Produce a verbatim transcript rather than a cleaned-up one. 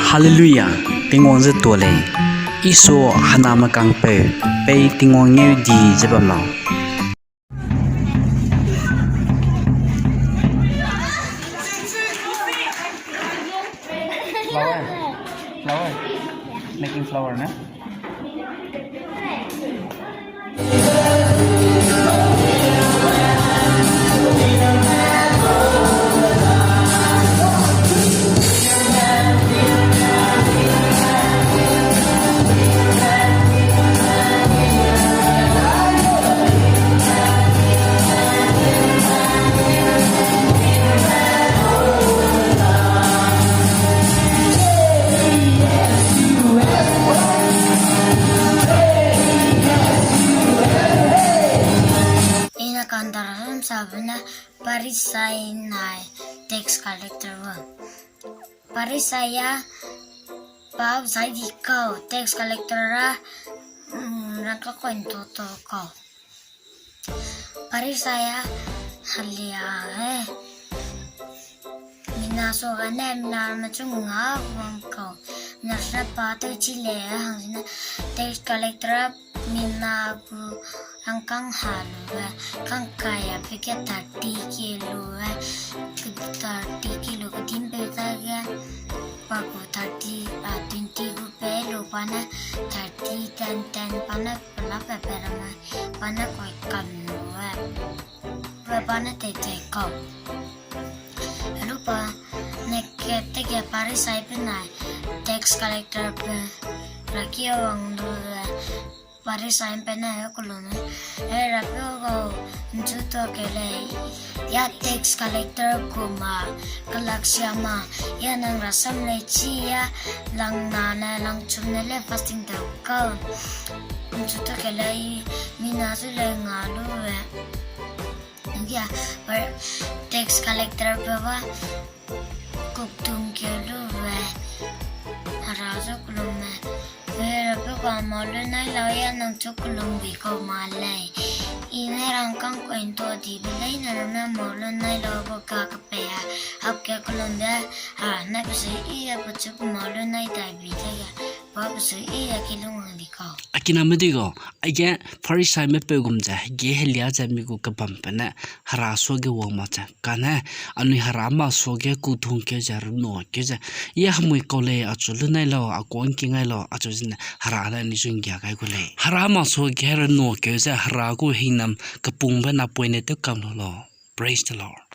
Hallelujah, Tingwang ze tuâ lei. Isu hena mekangpeu, pei Tingwang ngeu di ze bam lau. Flower. Flower. Making flower, ne? Ina kandara ram sabe ne Parisai nai tax collector wa. Parisai ya pau zai di kau, tax collector ra, mm, rangkang coin to to kau. Parisai ya halia e. Mina suage ne, mina machung nga wang kau. Mina suna pa tew chi le hang zene tax collector ra mina gu rangkâng ha lu e, kangkai a pe ge thirty ke lu e, thirty ke lu kedim pe ta ge, pa gu thirty, a, twenty gu pe lu pa ne thirty, ten, ten pa ne pela pe pe ramme, pa ne koi kam lu e, pe pa ne tei tei kau. Helu pa ne kat te ge Parisai pe nai tax collector pe raki wang lu e, Parisai pe ne kulum e, e Rapeu gau, nchu tuâ keu lei, ya tax collector gu ma, kelak sia ma, ya nang rasam lei chi ya, lang na ne, lang chum ne le fasting tew kau, nchu tuâ keu lei, mina zu lei nga lu e. Ndia, tax collector pe ba kuktung keu lu e, hera zu kulum e, e Rapeu gau, mâ lu nai lau ya nang chu kulum bi kau ma lei. I ne rangkâng coin to dibe leine ramme mâ lu nai lau gu ka kepei a, hap ke kulum de, hera ne pesui i a pechu mâ lu nai dai bi de ge, pa pesui i a kilung wang di kau. A kiname di gau, aige Pharisaime peu gum ze hege helia ze mi gu kebambe ne hera suage wang mak ze, kane anui hera mâ suage kudungkeu ze, renuakeu ze, ya hemui kau lei achu lu nai lau, a kuâ ngki ngai lau achu zene hera ne anui zu nggia gai gu lei. Hera mâ suage renuakeu ze hera gu hingnam kepungbe napoine tew kam lu lau. Praise the Lord.